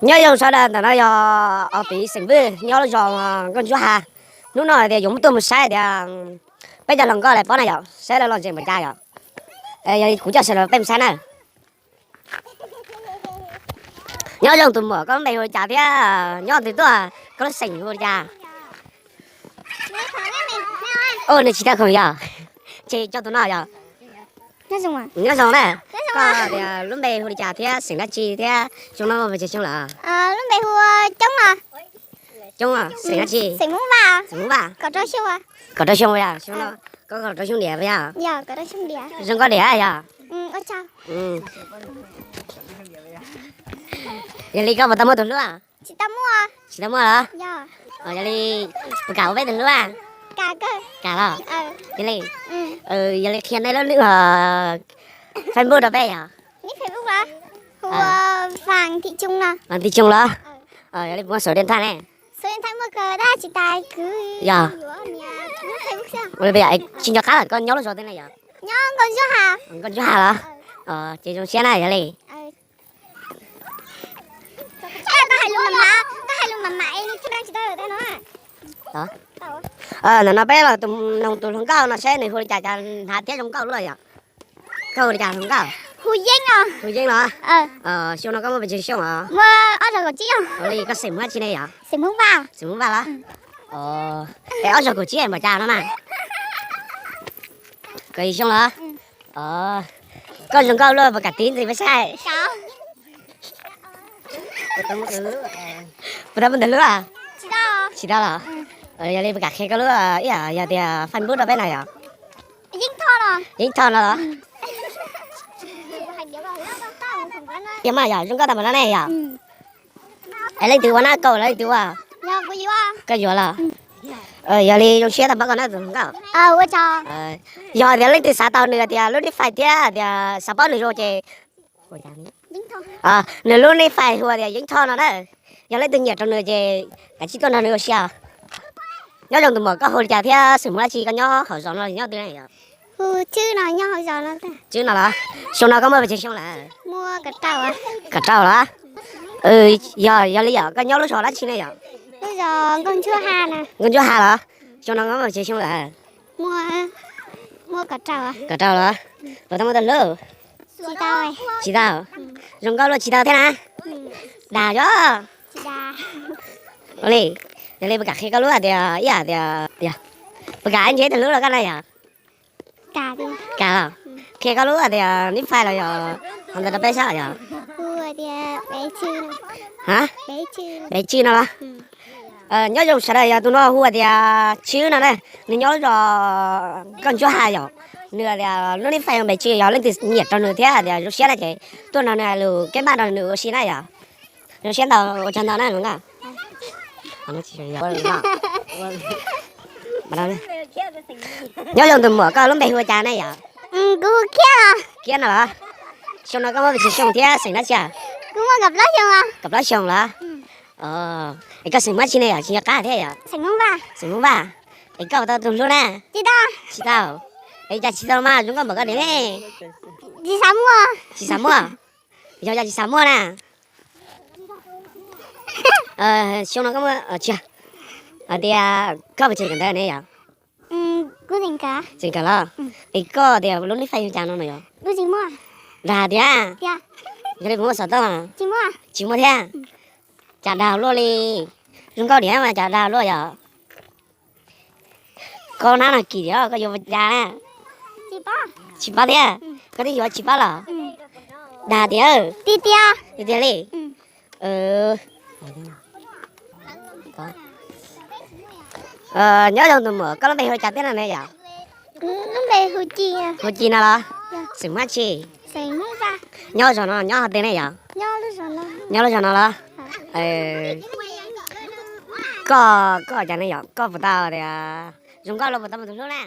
Nyob zoo sawv daws, ntawm no yog Os Piv xeem Vwj nyob lub zos Nkauj Ntsuab Hav. Hnub no tias yuav muab tuaj mus saib tias peb cov hluas nkauj lawv pob na yom, saib lawv los ntses npaum cas yom. Yog li kuv coj sawv daws peb mus saib na. Nyob zoo tus muam, koj lub npe hu li cas thiab nyob twg tuaj, koj lub xeem hu li cas? Nws tsis tau khoom yog, ces coj tus no yog. Nyob zoo na, koj tias lub npe hu li cas thiab xeem dab tsi thiab xyoo no muaj pes tsawg xyoo lawm? Lub npe hu Coob. Coob, xeem dab tsi? Xeem Hmoob Vaj. Kaum rau xyoo, xyoo no koj kaum rau xyoo diam yog? Zoo nkauj diam yog? Yog li koj puas tau muaj tus hlub? Tsis tau muaj los? Yog li puas kam ua peb tus hlub? Kam los? Yog li, yog li qhia nej lub Facebook rau peb yog? Vam Tij Tsoos los? Yog li puas muaj số điện thoại ne? Yog. Tsis nco qab lawm, koj nyob lub zos twg ne yog? Nkauj Ntsuab Hav los? Ces zoo siab na yog li. Ntawm no peb los tus noog tus hluas nkauj no saib nws hu li cas, cas hnav thiab zoo nkauj luaj yom. Koj hu li cas hluas nkauj? Hu Yeeb los? Xyoo no koj muaj pes tsawg xyoo os? Li koj xeem Hmoob dab tsi ne yom? Xeem Hmoob Vaj los? Es ob zaug kaum tsib npaum cas no na? Kaum ib xyoo los? Koj zoo nkauj luaj, puas kam tiv ntxiv peb saib? Puas tau muaj tus hlub? Tsis tau los? Yog li puas kam qhia koj lub, ib yam yog tias Facebook rau peb na yom? Yeeb Thoj no los? Yog mas yog zoo nkauj tag npaum no ne yom? Es leej twg ua na, koj los leej twg ua? Koj yuav los? Yog li zoo siab tag npaum ko na tus hluas nkauj. Yog tias leej twg xav tau nws tias lub nij fais thiab tias xav paub nws zoo ces nws lub nij fais hu tias Yeeb Thoj no na. Yog leej twg nyiam rau nws ces kav tsij tuaj nrog nws ua si. Nyob zoo tus muam, koj hu li cas thiab xeem Hmoob dab tsi, koj nyob hauv zos no nyob twg ne yom? Tswb no los? Xyoo no koj muaj pes tsawg xyoo lawm? Kaum rau los? Yog, yog li yom, koj nyob lub zos dab tsi ne yom? Nkauj Ntsuab Hav los? Xyoo no koj muaj pes tsawg xyoo lawm? Kaum rau los? Puas tau muaj tus hlub? Tsis tau. Zoo nkauj luaj tsis tau thiab na? Dag yog? Ua li, yog li puas kam qhia koj lub hais tias ib yam tias, puas kam ntsib tus hlub los koj na yom? Kam los? Qhia koj lub hais tias nij fais los yog hais ntawd rau peb saib yom? Ha? Npe Tswb no los? Nyob zoo sawv daws, yog tus no hu tias Tswb no na, nws nyob zos Nkauj Ntsuab Hav yom. Nws tias lub nij fais Npe Tswb, yog leej twg nyiam rau nws thiab tias zoo siab na ces tuaj nrog nws hais lus kev npaj nrog nws ua si na yom. Zoo siab ntau, ua tsaug ntau na. Nyob zoo tus muam, koj lub npe hu ua cas ne yom? Kuv hu Kiab los. Kiab no los? Xyoo no koj muaj pes tsawg xyoo thiab xeem dab tsi? Kuv muaj kaum plaub xyoo. Kaum plaub xyoo los? Es koj xeem Hmoob dab tsi ne yom? Tsis nco qab thiab yom? Xeem Hmoob Vaj. Es koj puas tau tus hlub na? Tsis tau. Es cas tsis tau mas zoo nkauj npaum koj diam ne? Tsis xav muaj. Tsis xav muaj? Yog cas tsis xav muaj na? Xyoo no koj muaj, hais tias koj puas tseem kawm ntawv ne yom? Tseem kawm los? Es koj tias lub nij fais hu cas no no yom? Dag tias, yog li puas muaj xov tooj? Tsis muaj thiab. Cas dag luaj li, zoo nkauj diam mas cas dag luaj yom? Koj nab no kim diam, koj yuav ua cas na? Tsis paub thiab, koj twb yuav tsis paub los? Dag tiag. Tiag tiag li. Nyob zoo tus muam, koj lub npe hu cas thiab no ne yom? Hu Ci no los? Xeem Hmoob dab tsi? Nyob zos no nyob qhov twg ne yom? Nyob lub zos no los? Koj, koj cas ne yom? Koj puas tau tias zoo nkauj los puas tau muaj tus hlub na?